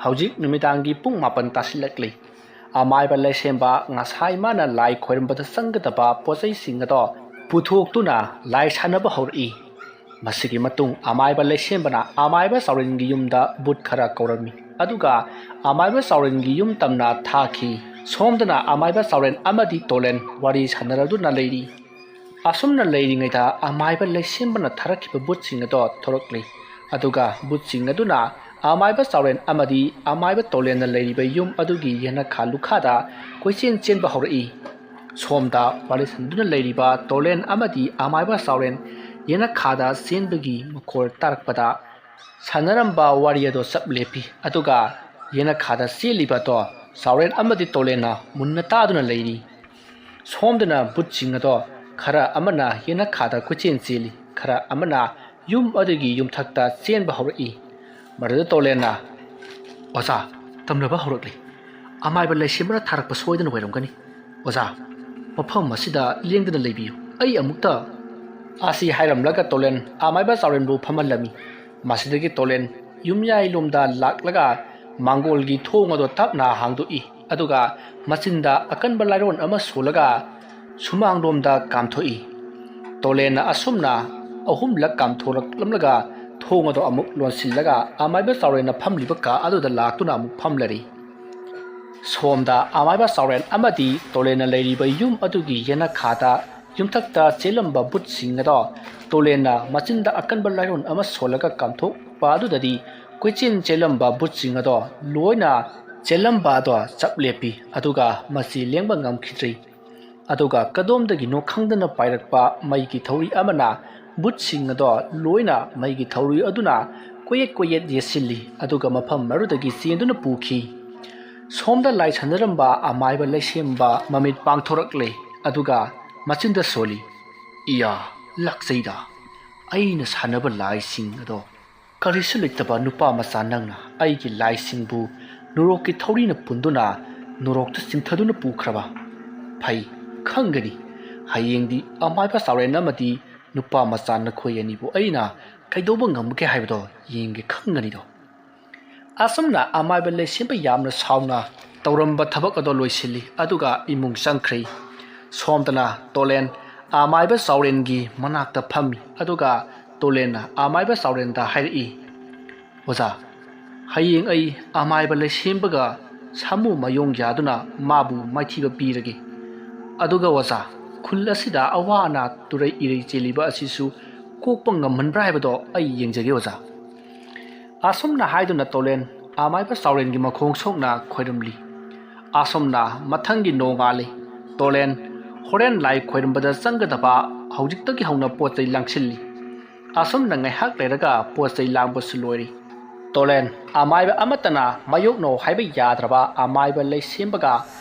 ꯍꯧꯖꯤꯛ ꯅꯨꯃꯤꯗꯥꯡꯒꯤ ꯄꯨꯡ ꯃꯥꯄꯟ ꯇꯥꯁꯤꯜꯂꯛꯂꯤ꯫ ꯑꯃꯥꯏꯕ ꯂꯩꯁꯦꯝꯕ ꯉꯁꯥꯏ ꯃꯥꯅ ꯂꯥꯏ ꯈꯣꯏꯔꯝꯕꯗ ꯆꯪꯒꯗꯕ ꯄꯣꯠꯆꯩꯁꯤꯡ ꯑꯗꯣ ꯄꯨꯊꯣꯛꯇꯨꯅ ꯂꯥꯏ ꯁꯥꯟꯅꯕ ꯍꯧꯔꯛꯏ꯫ ꯃꯁꯤꯒꯤ ꯃꯇꯨꯡ ꯑꯃꯥꯏꯕ ꯂꯩꯁꯦꯝꯕꯅ ꯑꯃꯥꯏꯕ ꯆꯥꯎꯔꯦꯟꯒꯤ ꯌꯨꯝꯗ ꯚꯨꯠ ꯈꯔ ꯀꯧꯔꯝꯃꯤ꯫ ꯑꯗꯨꯒ ꯑꯃꯥꯏꯕ ꯆꯥꯎꯔꯦꯟꯒꯤ ꯌꯨꯝ ꯇꯝꯅ ꯊꯥꯈꯤ꯫ ꯁꯣꯝꯗꯅ ꯑꯃꯥꯏꯕ ꯆꯥꯎꯔꯦꯟ ꯑꯃꯗꯤ ꯇꯣꯂꯦꯟ ꯋꯥꯔꯤ ꯁꯥꯟꯅꯔꯗꯨꯅ ꯂꯩꯔꯤ꯫ ꯑꯁꯨꯝꯅ ꯂꯩꯔꯤꯉꯩꯗ ꯑꯃꯥꯏꯕ ꯂꯩꯁꯦꯝꯕꯅ ꯊꯥꯔꯛꯈꯤꯕ ꯚꯨꯠꯁꯤꯡ ꯑꯗꯣ ꯊꯣꯔꯛꯂꯤ꯫ ꯑꯗꯨꯒ ꯚꯨꯠꯁꯤꯡ ꯑꯗꯨꯅ ꯑꯃꯥꯏꯕ ꯆꯥꯎꯔꯦꯟ ꯑꯃꯗꯤ ꯑꯃꯥꯏꯕ ꯇꯣꯂꯦꯟꯅ ꯂꯩꯔꯤꯕ ꯌꯨꯝ ꯑꯗꯨꯒꯤ ꯌꯦꯅꯈꯥ ꯂꯨꯈꯥꯗ ꯀꯣꯏꯆꯦꯟ ꯆꯦꯟꯕ ꯍꯧꯔꯛꯏ꯫ ꯁꯣꯝꯗ ꯋꯥꯔꯤ ꯁꯥꯟꯅꯗꯨꯅ ꯂꯩꯔꯤꯕ ꯇꯣꯂꯦꯟ ꯑꯃꯗꯤ ꯑꯃꯥꯏꯕ ꯆꯥꯎꯔꯦꯟ ꯌꯦꯅꯈꯥꯗ ꯆꯦꯟꯕꯒꯤ ꯃꯈꯣꯜ ꯇꯥꯔꯛꯄꯗ ꯁꯥꯟꯅꯔꯝꯕ ꯋꯥꯔꯤ ꯑꯗꯣ ꯆꯞ ꯂꯦꯞꯄꯤ꯫ ꯑꯗꯨꯒ ꯌꯦꯅꯈꯥꯗ ꯆꯦꯜꯂꯤꯕ ꯑꯗꯣ ꯆꯥꯎꯔꯦꯟ ꯑꯃꯗꯤ ꯇꯣꯂꯦꯟꯅ ꯃꯨꯟꯅ ꯇꯥꯗꯨꯅ ꯂꯩꯔꯤ꯫ ꯁꯣꯝꯗꯅ ꯚꯨꯠꯁꯤꯡ ꯑꯗꯣ ꯈꯔ ꯑꯃꯅ ꯌꯦꯅꯈꯥꯗ ꯀꯣꯏꯆꯦꯟ ꯆꯦꯜꯂꯤ, ꯈꯔ ꯑꯃꯅ ꯌꯨꯝ ꯑꯗꯨꯒꯤ ꯌꯨꯝꯊꯛꯇ ꯆꯦꯟꯕ ꯍꯧꯔꯛꯏ꯫ ꯃꯗꯨꯗ ꯇꯣꯂꯦꯟꯅ, "ꯑꯣꯖꯥ, ꯇꯝꯅꯕ ꯍꯧꯔꯛꯂꯤ꯫ ꯑꯃꯥꯏꯕ ꯂꯩꯁꯦꯝꯕꯅ ꯊꯥꯔꯛꯄ ꯁꯣꯏꯗꯅ ꯑꯣꯏꯔꯝꯒꯅꯤ꯫ ꯑꯣꯖꯥ, ꯃꯐꯝ ꯑꯁꯤꯗ ꯂꯦꯡꯗꯅ ꯂꯩꯕꯤꯌꯨ꯫ ꯑꯩ ꯑꯃꯨꯛꯇ" ꯑꯁꯤ ꯍꯥꯏꯔꯝꯂꯒ ꯇꯣꯂꯦꯟ ꯑꯃꯥꯏꯕ ꯆꯥꯎꯔꯦꯟꯕꯨ ꯐꯝꯍꯜꯂꯝꯃꯤ꯫ ꯃꯁꯤꯗꯒꯤ ꯇꯣꯂꯦꯟ ꯌꯨꯝꯌꯥꯏ ꯂꯣꯝꯗ ꯂꯥꯛꯂꯒ ꯃꯥꯡꯒꯣꯜꯒꯤ ꯊꯣꯡ ꯑꯗꯣ ꯇꯞꯅ ꯍꯥꯡꯗꯣꯛꯏ, ꯑꯗꯨꯒ ꯃꯆꯤꯟꯗ ꯑꯀꯟꯕ ꯂꯥꯏꯔꯣꯟ ꯑꯃ ꯁꯣꯜꯂꯒ ꯁꯨꯃꯥꯡꯂꯣꯝꯗ ꯀꯥꯝꯊꯣꯛꯏ꯫ ꯇꯣꯂꯦꯟꯅ ꯑꯁꯨꯝꯅ ꯑꯍꯨꯝꯂꯛ ꯀꯥꯝꯊꯣꯔꯛꯂꯝꯂꯒ ꯊꯣꯡ ꯑꯗꯣ ꯑꯃꯨꯛ ꯂꯣꯟꯁꯤꯜꯂꯒ ꯑꯃꯥꯏꯕ ꯆꯥꯎꯔꯦꯟꯅ ꯐꯝꯂꯤꯕ ꯀꯥ ꯑꯗꯨꯗ ꯂꯥꯛꯇꯨꯅ ꯑꯃꯨꯛ ꯐꯝꯂꯔꯤ꯫ ꯁꯣꯝꯗ ꯑꯃꯥꯏꯕ ꯆꯥꯎꯔꯦꯟ ꯑꯃꯗꯤ ꯇꯣꯂꯦꯟꯅ ꯂꯩꯔꯤꯕ ꯌꯨꯝ ꯑꯗꯨꯒꯤ ꯌꯦꯅꯈꯥꯗ ꯌꯨꯝꯊꯛꯇ ꯆꯦꯜꯂꯝꯕ ꯕꯨꯠꯁꯤꯡ ꯑꯗꯣ ꯇꯣꯂꯦꯟꯅ ꯃꯆꯤꯟꯗ ꯑꯀꯟꯕ ꯂꯥꯏꯔꯣꯟ ꯑꯃ ꯁꯣꯜꯂꯒ ꯀꯥꯝꯊꯣꯛꯄ ꯑꯗꯨꯗꯗꯤ ꯀꯣꯏꯆꯦꯟ ꯆꯦꯜꯂꯝꯕ ꯕꯨꯠꯁꯤꯡ ꯑꯗꯣ ꯂꯣꯏꯅ ꯆꯦꯜꯂꯝꯕ ꯑꯗꯣ ꯆꯞ ꯂꯦꯞꯄꯤ, ꯑꯗꯨꯒ ꯃꯁꯤ ꯂꯦꯡꯕ ꯉꯝꯈꯤꯗ꯭ꯔꯤ꯫ ꯑꯗꯨꯒ ꯀꯗꯣꯝꯗꯒꯤꯅꯣ ꯈꯪꯗꯅ ꯄꯥꯏꯔꯛꯄ ꯃꯩꯒꯤ ꯊꯧꯔꯤ ꯑꯃꯅ ꯕꯨꯠꯁꯤꯡ ꯑꯗꯣ ꯂꯣꯏꯅ ꯃꯩꯒꯤ ꯊꯧꯔꯤ ꯑꯗꯨꯅ ꯀꯣꯏꯌꯦꯠ ꯀꯣꯏꯌꯦꯠ ꯌꯦꯠꯁꯤꯜꯂꯤ, ꯑꯗꯨꯒ ꯃꯐꯝ ꯑꯗꯨꯗꯒꯤ ꯆꯦꯟꯗꯨꯅ ꯄꯨꯈꯤ꯫ ꯁꯣꯝꯗ ꯂꯥꯏ ꯁꯥꯟꯅꯔꯝꯕ ꯑꯃꯥꯏꯕ ꯂꯩꯁꯦꯝꯕ ꯃꯃꯤꯠ ꯄꯥꯡꯊꯣꯔꯛꯂꯦ, ꯑꯗꯨꯒ ꯃꯆꯤꯟꯗ ꯁꯣꯜꯂꯤ, "ꯏꯌꯥ, ꯂꯥꯛꯆꯩꯗ, ꯑꯩꯅ ꯁꯥꯟꯅꯕ ꯂꯥꯏꯁꯤꯡ ꯑꯗꯣ ꯀꯔꯤꯁꯨ ꯂꯩꯇꯕ ꯅꯨꯄꯥ ꯃꯆꯥ ꯅꯪꯅ ꯑꯩꯒꯤ ꯂꯥꯏꯁꯤꯡꯕꯨ ꯅꯨꯔꯣꯛꯀꯤ ꯊꯧꯔꯤꯅ ꯄꯨꯟꯗꯨꯅ ꯅꯨꯔꯣꯛꯇ ꯆꯤꯡꯊꯗꯨꯅ ꯄꯨꯈ꯭ꯔꯕ? ꯐꯩ, ꯈꯪꯒꯅꯤ꯫ ꯍꯌꯦꯡꯗꯤ ꯑꯃꯥꯏꯕ ꯆꯥꯎꯔꯦꯟ ꯑꯃꯗꯤ ꯅꯨꯄꯥ ꯃꯆꯥ ꯅꯈꯣꯏ ꯑꯅꯤꯕꯨ ꯑꯩꯅ ꯀꯩꯗꯧꯕ ꯉꯝꯒꯦ ꯍꯥꯏꯕꯗꯣ ꯌꯦꯡꯒꯦ ꯈꯪꯒꯅꯤꯗꯣ"꯫ ꯑꯁꯨꯝꯅ ꯑꯃꯥꯏꯕ ꯂꯩꯁꯦꯝꯕ ꯌꯥꯝꯅ ꯁꯥꯎꯅ ꯇꯧꯔꯝꯕ ꯊꯕꯛ ꯑꯗꯣ ꯂꯣꯏꯁꯤꯜꯂꯤ, ꯑꯗꯨꯒ ꯏꯃꯨꯡ ꯆꯪꯈ꯭ꯔꯤ꯫ ꯁꯣꯝꯗꯅ ꯇꯣꯂꯦꯟ ꯑꯃꯥꯏꯕ ꯆꯥꯎꯔꯦꯟꯒꯤ ꯃꯅꯥꯛꯇ ꯐꯝꯃꯤ, ꯑꯗꯨꯒ ꯇꯣꯂꯦꯟꯅ ꯑꯃꯥꯏꯕ ꯆꯥꯎꯔꯦꯟꯗ ꯍꯥꯏꯔꯛꯏ, "ꯑꯣꯖꯥ, ꯍꯌꯦꯡ ꯑꯩ ꯑꯃꯥꯏꯕ ꯂꯩꯁꯦꯝꯕꯒ ꯁꯥꯃꯨ ꯃꯌꯣꯡ ꯌꯥꯗꯨꯅ ꯃꯥꯕꯨ ꯃꯥꯏꯊꯤꯕ ꯄꯤꯔꯒꯦ꯫ ꯑꯗꯨꯒ ꯑꯣꯖꯥ, ꯈꯨꯜ ꯑꯁꯤꯗ ꯑꯋꯥ ꯑꯅꯥ ꯇꯨꯔꯩ ꯏꯔꯩ ꯆꯦꯜꯂꯤꯕ ꯑꯁꯤꯁꯨ ꯀꯣꯛꯄ ꯉꯝꯍꯟꯕ꯭ꯔꯥ ꯍꯥꯏꯕꯗꯣ ꯑꯩ ꯌꯦꯡꯖꯒꯦ ꯑꯣꯖꯥ"꯫ ꯑꯁꯨꯝꯅ ꯍꯥꯏꯗꯨꯅ ꯇꯣꯂꯦꯟ ꯑꯃꯥꯏꯕ ꯆꯥꯎꯔꯦꯟꯒꯤ ꯃꯈꯣꯡ ꯁꯣꯛꯅ ꯈꯣꯏꯔꯝꯂꯤ꯫ ꯑꯁꯨꯝꯅ ꯃꯊꯪꯒꯤ ꯅꯣꯡꯉꯥꯜꯂꯤ꯫ ꯇꯣꯂꯦꯟ ꯍꯣꯔꯦꯟ ꯂꯥꯏ ꯈꯣꯏꯔꯝꯕꯗ ꯆꯪꯒꯗꯕ ꯍꯧꯖꯤꯛꯇꯒꯤ ꯍꯧꯅ ꯄꯣꯠ ꯆꯩ ꯂꯥꯡꯁꯤꯜꯂꯤ꯫ ꯑꯁꯨꯝꯅ ꯉꯥꯏꯍꯥꯛ ꯂꯩꯔꯒ ꯄꯣꯠ ꯆꯩ ꯂꯥꯡꯕꯁꯨ ꯂꯣꯏꯔꯤ꯫ ꯇꯣꯂꯦꯟ ꯑꯃꯥꯏꯕ ꯑꯃꯠꯇꯅ ꯃꯥꯌꯣꯛꯅꯧ ꯍꯥꯏꯕ ꯌꯥꯗ꯭ꯔꯕ ꯑꯃꯥꯏꯕ ꯂꯩꯁꯦꯝꯕꯒ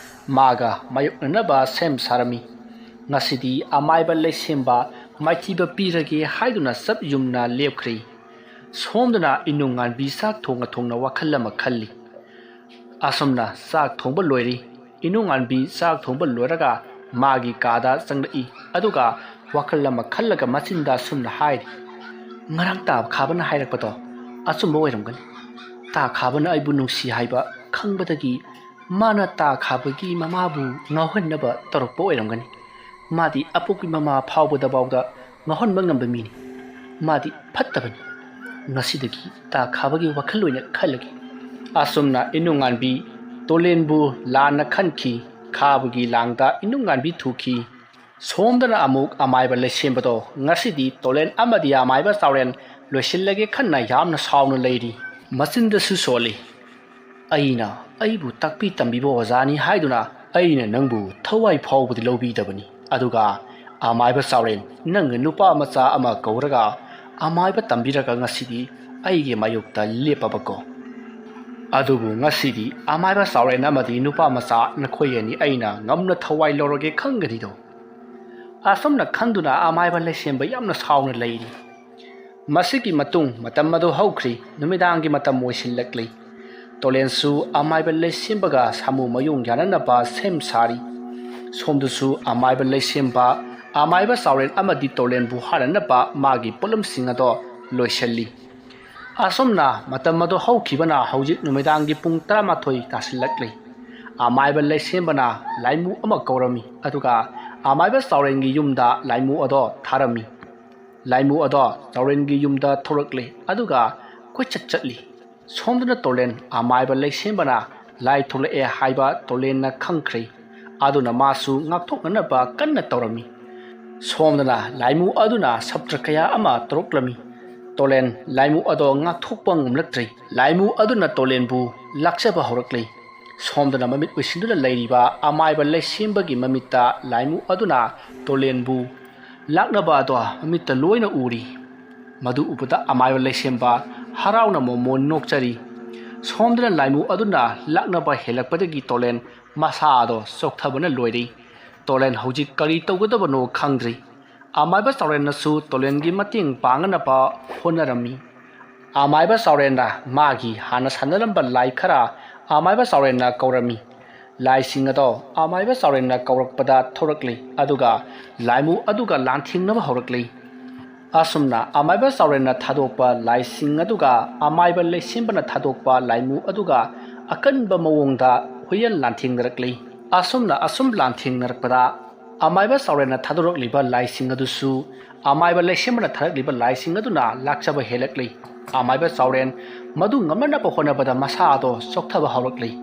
ꯃꯥꯒ ꯃꯥꯌꯣꯛꯅꯅꯕ ꯁꯦꯝ ꯁꯥꯔꯝꯃꯤ꯫ ꯉꯁꯤꯗꯤ ꯑꯃꯥꯏꯕ ꯂꯩꯁꯦꯝꯕ ꯃꯥꯏꯊꯤꯕ ꯄꯤꯔꯒꯦ ꯍꯥꯏꯗꯨꯅ ꯆꯞ ꯌꯨꯝꯅ ꯂꯦꯞꯈ꯭ꯔꯤ꯫ ꯁꯣꯝꯗꯅ ꯏꯅꯨꯡꯉꯥꯟꯕꯤ ꯆꯥꯛ ꯊꯣꯡꯅ ꯊꯣꯡꯅ ꯋꯥꯈꯜ ꯑꯃ ꯈꯜꯂꯤ꯫ ꯑꯁꯨꯝꯅ ꯆꯥꯛ ꯊꯣꯡꯕ ꯂꯣꯏꯔꯤ꯫ ꯏꯅꯨꯡꯉꯥꯟꯕꯤ ꯆꯥꯛ ꯊꯣꯡꯕ ꯂꯣꯏꯔꯒ ꯃꯥꯒꯤ ꯀꯥꯗ ꯆꯪꯂꯛꯏ, ꯑꯗꯨꯒ ꯋꯥꯈꯜ ꯑꯃ ꯈꯜꯂꯒ ꯃꯆꯤꯟꯗ ꯑꯁꯨꯝꯅ ꯍꯥꯏꯔꯤ, "ꯉꯔꯥꯡ ꯇꯥꯕ ꯈꯥꯕꯅ ꯍꯥꯏꯔꯛꯄꯗꯣ ꯑꯆꯨꯝꯕ ꯑꯣꯏꯔꯝꯒꯅꯤ"꯫ ꯇꯥ ꯈꯥꯕꯅ ꯑꯩꯕꯨ ꯅꯨꯡꯁꯤ ꯍꯥꯏꯕ ꯈꯪꯕꯗꯒꯤ ꯃꯥꯅ ꯇꯥ ꯈꯥꯕꯒꯤ ꯃꯃꯥꯕꯨ ꯉꯥꯎꯍꯟꯅꯕ ꯇꯧꯔꯛꯄ ꯑꯣꯏꯔꯝꯒꯅꯤ꯫ ꯃꯥꯗꯤ ꯑꯄꯣꯛꯄꯤ ꯃꯃꯥ ꯐꯥꯎꯕꯗꯐꯥꯎꯗ ꯉꯥꯎꯍꯟꯕ ꯉꯝꯕ ꯃꯤꯅꯤ꯫ ꯃꯥꯗꯤ ꯐꯠꯇꯕꯅꯤ꯫ ꯉꯁꯤꯗꯒꯤ ꯇꯥ ꯈꯥꯕꯒꯤ ꯋꯥꯈꯜ ꯑꯣꯏꯅ ꯈꯜꯂꯒꯦ꯫ ꯑꯁꯨꯝꯅ ꯏꯅꯨꯡꯉꯥꯟꯕꯤ ꯇꯣꯂꯦꯟꯕꯨ ꯂꯥꯟꯅ ꯈꯟꯈꯤ꯫ ꯈꯥꯕꯒꯤ ꯂꯥꯡꯗ ꯏꯅꯨꯡꯉꯥꯟꯕꯤ ꯊꯨꯈꯤ꯫ ꯁꯣꯝꯗꯅ ꯑꯃꯨꯛ ꯑꯃꯥꯏꯕ ꯂꯩꯁꯦꯝꯕꯗꯣ ꯉꯁꯤꯗꯤ ꯇꯣꯂꯦꯟ ꯑꯃꯗꯤ ꯑꯃꯥꯏꯕ ꯆꯥꯎꯔꯦꯟ ꯂꯣꯏꯁꯤꯜꯂꯒꯦ ꯈꯟꯅ ꯌꯥꯝꯅ ꯁꯥꯎꯅ ꯂꯩꯔꯤ꯫ ꯃꯆꯤꯟꯗꯁꯨ ꯁꯣꯜꯂꯤ꯫ ꯑꯩꯅ ꯑꯩꯕꯨ ꯇꯥꯛꯄꯤ ꯇꯝꯕꯤꯕ ꯑꯣꯖꯥꯅꯤ ꯍꯥꯏꯗꯨꯅ ꯑꯩꯅ ꯅꯪꯕꯨ ꯊꯋꯥꯏ ꯐꯥꯎꯕꯗꯤ ꯂꯧꯕꯤꯗꯕꯅꯤ꯫ ꯑꯗꯨꯒ ꯑꯃꯥꯏꯕ ꯆꯥꯎꯔꯦꯟ, ꯅꯪꯅ ꯅꯨꯄꯥ ꯃꯆꯥ ꯑꯃ ꯀꯧꯔꯒ ꯑꯃꯥꯏꯕ ꯇꯝꯕꯤꯔꯒ ꯉꯁꯤꯗꯤ ꯑꯩꯒꯤ ꯃꯥꯌꯣꯛꯇ ꯂꯦꯞꯄꯕꯀꯣ꯫ ꯑꯗꯨꯕꯨ ꯉꯁꯤꯗꯤ ꯑꯃꯥꯏꯕ ꯆꯥꯎꯔꯦꯟ ꯑꯃꯗꯤ ꯅꯨꯄꯥ ꯃꯆꯥ ꯅꯈꯣꯏ ꯑꯅꯤ ꯑꯩꯅ ꯉꯝꯅ ꯊꯋꯥꯏ ꯂꯧꯔꯒꯦ ꯈꯪꯒꯅꯤꯗꯣ꯫ ꯑꯁꯨꯝꯅ ꯈꯟꯗꯨꯅ ꯑꯃꯥꯏꯕ ꯂꯩꯁꯦꯝꯕ ꯌꯥꯝꯅ ꯁꯥꯎꯅ ꯂꯩꯔꯤ꯫ ꯃꯁꯤꯒꯤ ꯃꯇꯨꯡ ꯃꯇꯝ ꯑꯗꯨ ꯍꯧꯈ꯭ꯔꯤ꯫ ꯅꯨꯃꯤꯗꯥꯡꯒꯤ ꯃꯇꯝ ꯑꯣꯏꯁꯤꯜꯂꯛꯂꯤ꯫ ꯇꯣꯂꯦꯟꯁꯨ ꯑꯃꯥꯏꯕ ꯂꯩꯁꯦꯝꯕꯒ ꯁꯥꯃꯨ ꯃꯌꯨꯡ ꯌꯥꯅꯅꯕ ꯁꯦꯝ ꯁꯥꯔꯤ꯫ ꯁꯣꯝꯗꯁꯨ ꯑꯃꯥꯏꯕ ꯂꯩꯁꯦꯝꯕ, ꯑꯃꯥꯏꯕ ꯆꯥꯎꯔꯦꯟ ꯑꯃꯗꯤ ꯇꯣꯂꯦꯟꯕꯨ ꯍꯥꯠꯅꯅꯕ ꯃꯥꯒꯤ ꯄꯣꯠꯂꯝꯁꯤꯡ ꯑꯗꯣ ꯂꯣꯏꯁꯤꯜꯂꯤ꯫ ꯑꯁꯨꯝꯅ ꯃꯇꯝ ꯑꯗꯨ ꯍꯧꯈꯤꯕꯅ ꯍꯧꯖꯤꯛ ꯅꯨꯃꯤꯗꯥꯡꯒꯤ ꯄꯨꯡ ꯇꯔꯥꯃꯥꯊꯣꯏ ꯇꯥꯁꯤꯜꯂꯛꯂꯤ꯫ ꯑꯃꯥꯏꯕ ꯂꯩꯁꯦꯝꯕꯅ ꯂꯥꯏꯃꯨ ꯑꯃ ꯀꯧꯔꯝꯃꯤ, ꯑꯗꯨꯒ ꯑꯃꯥꯏꯕ ꯆꯥꯎꯔꯦꯟꯒꯤ ꯌꯨꯝꯗ ꯂꯥꯏꯃꯨ ꯑꯗꯣ ꯊꯥꯔꯝꯃꯤ꯫ ꯂꯥꯏꯃꯨ ꯑꯗꯣ ꯆꯥꯎꯔꯦꯟꯒꯤ ꯌꯨꯝꯗ ꯊꯣꯔꯛꯂꯤ, ꯑꯗꯨꯒ ꯀꯣꯏꯆꯠ ꯆꯠꯂꯤ꯫ ꯁꯣꯝꯗꯅ ꯇꯣꯂꯦꯟ ꯑꯃꯥꯏꯕ ꯂꯩꯁꯦꯝꯕꯅ ꯂꯥꯏ ꯊꯣꯛꯂꯛꯑꯦ ꯍꯥꯏꯕ ꯇꯣꯂꯦꯟꯅ ꯈꯪꯈ꯭ꯔꯦ꯫ ꯑꯗꯨꯅ ꯃꯥꯁꯨ ꯉꯥꯛꯊꯣꯛꯅꯅꯕ ꯀꯟꯅ ꯇꯧꯔꯝꯃꯤ꯫ ꯁꯣꯝꯗꯅ ꯂꯥꯏꯃꯨ ꯑꯗꯨꯅ ꯁꯞꯇ꯭ꯔ ꯀꯌꯥ ꯑꯃ ꯇꯧꯔꯛꯂꯝꯃꯤ꯫ ꯇꯣꯂꯦꯟ ꯂꯥꯏꯃꯨ ꯑꯗꯣ ꯉꯥꯛꯊꯣꯛꯄ ꯉꯝꯂꯛꯇ꯭ꯔꯦ꯫ ꯂꯥꯏꯃꯨ ꯑꯗꯨꯅ ꯇꯣꯂꯦꯟꯕꯨ ꯂꯥꯛꯆꯕ ꯍꯧꯔꯛꯂꯦ꯫ ꯁꯣꯝꯗꯅ ꯃꯃꯤꯠ ꯎꯏꯁꯤꯟꯗꯨꯅ ꯂꯩꯔꯤꯕ ꯑꯃꯥꯏꯕ ꯂꯩꯁꯦꯝꯕꯒꯤ ꯃꯃꯤꯠꯇ ꯂꯥꯏꯃꯨ ꯑꯗꯨꯅ ꯇꯣꯂꯦꯟꯕꯨ ꯂꯥꯛꯅꯕ ꯑꯗꯣ ꯃꯃꯤꯠꯇ ꯂꯣꯏꯅ ꯎꯔꯤ꯫ ꯃꯗꯨ ꯎꯕꯗ ꯑꯃꯥꯏꯕ ꯂꯩꯁꯦꯝꯕ ꯍꯔꯥꯎꯅ ꯃꯣꯃꯣꯟ ꯅꯣꯛꯆꯔꯤ꯫ ꯁꯣꯝꯗꯅ ꯂꯥꯏꯃꯨ ꯑꯗꯨꯅ ꯂꯥꯛꯅꯕ ꯍꯦꯜꯂꯛꯄꯗꯒꯤ ꯇꯣꯂꯦꯟ ꯃꯁꯥ ꯑꯗꯣ ꯆꯣꯛꯊꯕꯅ ꯂꯣꯏꯔꯤ꯫ ꯇꯣꯂꯦꯟ ꯍꯧꯖꯤꯛ ꯀꯔꯤ ꯇꯧꯒꯗꯕꯅꯣ ꯈꯪꯗ꯭ꯔꯤ꯫ ꯑꯃꯥꯏꯕ ꯆꯥꯎꯔꯦꯟꯅꯁꯨ ꯇꯣꯂꯦꯟꯒꯤ ꯃꯇꯦꯡ ꯄꯥꯡꯅꯅꯕ ꯍꯣꯠꯅꯔꯝꯃꯤ꯫ ꯑꯃꯥꯏꯕ ꯆꯥꯎꯔꯦꯟꯅ ꯃꯥꯒꯤ ꯍꯥꯟꯅ ꯁꯥꯟꯅꯔꯝꯕ ꯂꯥꯏ ꯈꯔ ꯑꯃꯥꯏꯕ ꯆꯥꯎꯔꯦꯟꯅ ꯀꯧꯔꯝꯃꯤ꯫ ꯂꯥꯏꯁꯤꯡ ꯑꯗꯣ ꯑꯃꯥꯏꯕ ꯆꯥꯎꯔꯦꯟꯅ ꯀꯧꯔꯛꯄꯗ ꯊꯣꯔꯛꯂꯤ, ꯑꯗꯨꯒ ꯂꯥꯏꯃꯨ ꯑꯗꯨꯒ ꯂꯥꯟꯊꯦꯡꯅꯕ ꯍꯧꯔꯛꯂꯤ꯫ ꯑꯁꯨꯝꯅ ꯑꯃꯥꯏꯕ ꯆꯥꯎꯔꯦꯟꯅ ꯊꯥꯗꯣꯛꯄ ꯂꯥꯏꯁꯤꯡ ꯑꯗꯨꯒ ꯑꯃꯥꯏꯕ ꯂꯩꯁꯦꯝꯕꯅ ꯊꯥꯗꯣꯛꯄ ꯂꯥꯏꯃꯨ ꯑꯗꯨꯒ ꯑꯀꯟꯕ ꯃꯑꯣꯡꯗ ꯍꯨꯏꯌꯦꯟ ꯂꯥꯟꯊꯦꯡꯅꯔꯛꯂꯤ꯫ ꯑꯁꯨꯝꯅ ꯑꯁꯨꯝ ꯂꯥꯟꯊꯦꯡꯅꯔꯛꯄꯗ ꯑꯃꯥꯏꯕ ꯆꯥꯎꯔꯦꯟꯅ ꯊꯥꯗꯣꯔꯛꯂꯤꯕ ꯂꯥꯏꯁꯤꯡ ꯑꯗꯨꯁꯨ ꯑꯃꯥꯏꯕ ꯂꯩꯁꯦꯝꯕꯅ ꯊꯥꯔꯛꯂꯤꯕ ꯂꯥꯏꯁꯤꯡ ꯑꯗꯨꯅ ꯂꯥꯛꯆꯕ ꯍꯦꯜꯂꯛꯂꯤ꯫ ꯑꯃꯥꯏꯕ ꯆꯥꯎꯔꯦꯟ ꯃꯗꯨ ꯉꯝꯅꯅꯕ ꯍꯣꯠꯅꯕꯗ ꯃꯁꯥ ꯑꯗꯣ ꯆꯣꯛꯊꯕ ꯍꯧꯔꯛꯂꯤ꯫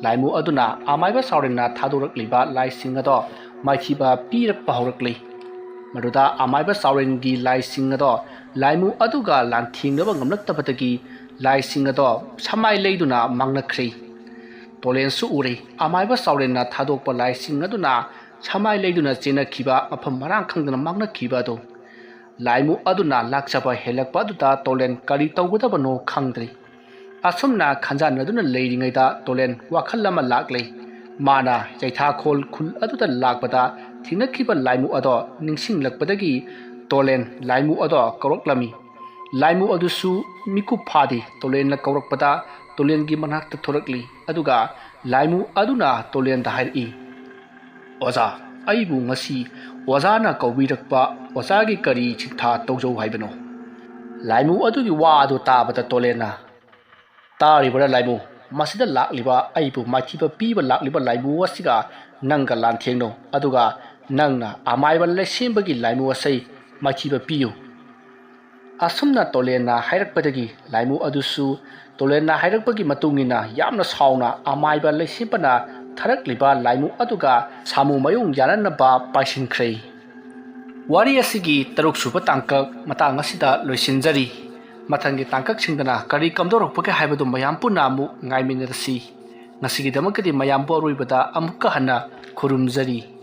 ꯂꯥꯏꯃꯨ ꯑꯗꯨꯅ ꯑꯃꯥꯏꯕ ꯆꯥꯎꯔꯦꯟꯅ ꯊꯥꯗꯣꯔꯛꯂꯤꯕ ꯂꯥꯏꯁꯤꯡ ꯑꯗꯣ ꯃꯥꯏꯊꯤꯕ ꯄꯤꯔꯛꯄ ꯍꯧꯔꯛꯂꯤ꯫ ꯃꯗꯨꯗ ꯑꯃꯥꯏꯕ ꯆꯥꯎꯔꯦꯟꯒꯤ ꯂꯥꯏꯁꯤꯡ ꯑꯗꯣ ꯂꯥꯏꯃꯨ ꯑꯗꯨꯒ ꯂꯥꯟꯊꯦꯡꯅꯕ ꯉꯝꯂꯛꯇꯕꯗꯒꯤ ꯂꯥꯏꯁꯤꯡ ꯑꯗꯣ ꯁꯃꯥꯏ ꯂꯩꯗꯨꯅ ꯃꯥꯡꯅꯈ꯭ꯔꯦ꯫ ꯇꯣꯂꯦꯟꯁꯨ ꯎꯔꯦ꯫ ꯑꯃꯥꯏꯕ ꯆꯥꯎꯔꯦꯟꯅ ꯊꯥꯗꯣꯛꯄ ꯂꯥꯏꯁꯤꯡ ꯑꯗꯨꯅ ꯁꯃꯥꯏ ꯂꯩꯗꯨꯅ ꯆꯦꯟꯅꯈꯤꯕ, ꯃꯐꯝ ꯃꯔꯥꯡ ꯈꯪꯗꯅ ꯃꯥꯡꯅꯈꯤꯕ ꯑꯗꯨ꯫ ꯂꯥꯏꯃꯨ ꯑꯗꯨꯅ ꯂꯥꯛꯆꯕ ꯍꯦꯜꯂꯛꯄ ꯑꯗꯨꯗ ꯇꯣꯂꯦꯟ ꯀꯔꯤ ꯇꯧꯒꯗꯕꯅꯣ ꯈꯪꯗ꯭ꯔꯦ꯫ ꯑꯁꯨꯝꯅ ꯈꯟꯖꯥꯟꯅꯗꯨꯅ ꯂꯩꯔꯤꯉꯩꯗ ꯇꯣꯂꯦꯟ ꯋꯥꯈꯜ ꯑꯃ ꯂꯥꯛꯂꯦ꯫ ꯃꯥꯅ ꯌꯩꯊꯥꯈꯣꯜ ꯈꯨꯜ ꯑꯗꯨꯗ ꯂꯥꯛꯄꯗ ꯊꯦꯡꯅꯈꯤꯕ ꯂꯥꯏꯃꯨ ꯑꯗꯣ ꯅꯤꯡꯁꯤꯡꯂꯛꯄꯗꯒꯤ ꯇꯣꯂꯦꯟ ꯂꯥꯏꯃꯨ ꯑꯗꯣ ꯀꯧꯔꯛꯂꯝꯃꯤ꯫ ꯂꯥꯏꯃꯨ ꯑꯗꯨꯁꯨ ꯃꯤꯀꯨꯞ ꯐꯥꯗꯦ꯫ ꯇꯣꯂꯦꯟꯅ ꯀꯧꯔꯛꯄꯗ ꯇꯣꯂꯦꯟꯒꯤ ꯃꯅꯥꯛꯇ ꯊꯣꯔꯛꯂꯤ꯫ ꯑꯗꯨꯒ ꯂꯥꯏꯃꯨ ꯑꯗꯨꯅ ꯇꯣꯂꯦꯟꯗ ꯍꯥꯏꯔꯛꯏ, "ꯑꯣꯖꯥ, ꯑꯩꯕꯨ ꯉꯁꯤ ꯑꯣꯖꯥꯅ ꯀꯧꯕꯤꯔꯛꯄ ꯑꯣꯖꯥꯒꯤ ꯀꯔꯤ ꯁꯤꯟꯊꯥ ꯇꯧꯖꯧ ꯍꯥꯏꯕꯅꯣ?" ꯂꯥꯏꯃꯨ ꯑꯗꯨꯒꯤ ꯋꯥ ꯑꯗꯨ ꯇꯥꯕꯗ ꯇꯣꯂꯦꯟꯅ, "ꯇꯥꯔꯤꯕꯔꯥ ꯂꯥꯏꯃꯨ? ꯃꯁꯤꯗ ꯂꯥꯛꯂꯤꯕ, ꯑꯩꯕꯨ ꯃꯥꯏꯊꯤꯕ ꯄꯤꯕ ꯂꯥꯛꯂꯤꯕ ꯂꯥꯏꯃꯨ ꯑꯁꯤꯒ ꯅꯪꯒ ꯂꯥꯟꯊꯦꯡꯅꯧ, ꯑꯗꯨꯒ ꯅꯪꯅ ꯑꯃꯥꯏꯕ ꯂꯩꯁꯦꯝꯕꯒꯤ ꯂꯥꯏꯃꯨ ꯑꯁꯤ ꯃꯥꯏꯊꯤꯕ ꯄꯤꯌꯨ꯫" ꯑꯁꯨꯝꯅ ꯇꯣꯂꯦꯟꯅ ꯍꯥꯏꯔꯛꯄꯗꯒꯤ ꯂꯥꯏꯃꯨ ꯑꯗꯨꯁꯨ ꯇꯣꯂꯦꯟꯅ ꯍꯥꯏꯔꯛꯄꯒꯤ ꯃꯇꯨꯡ ꯏꯟꯅ ꯌꯥꯝꯅ ꯁꯥꯎꯅ ꯑꯃꯥꯏꯕ ꯂꯩꯁꯦꯝꯕꯅ ꯊꯥꯔꯛꯂꯤꯕ ꯂꯥꯏꯃꯨ ꯑꯗꯨꯒ ꯁꯥꯃꯨ ꯃꯌꯣꯡ ꯌꯥꯅꯅꯕ ꯄꯥꯏꯁꯤꯟꯈ꯭ꯔꯦ꯫ ꯋꯥꯔꯤ ꯑꯁꯤꯒꯤ ꯇꯔꯨꯛ ꯁꯨꯕ ꯇꯥꯡꯀꯛ ꯃꯇꯥꯡ ꯑꯁꯤꯗ ꯂꯣꯏꯁꯤꯟꯖꯔꯤ꯫ ꯃꯊꯪꯒꯤ ꯇꯥꯡꯀꯛꯁꯤꯡꯗꯅ ꯀꯔꯤ ꯀꯝꯗꯧꯔꯛꯄꯒꯦ ꯍꯥꯏꯕꯗꯨ ꯃꯌꯥꯝ ꯄꯨꯟꯅ ꯑꯃꯨꯛ ꯉꯥꯏꯃꯤꯟꯅꯔꯁꯤ꯫ ꯉꯁꯤꯒꯤꯗꯃꯛꯇꯗꯤ ꯃꯌꯥꯝꯕꯨ ꯑꯔꯣꯏꯕꯗ ꯑꯃꯨꯛꯀ ꯍꯟꯅ ꯈꯨꯔꯨꯝꯖꯔꯤ꯫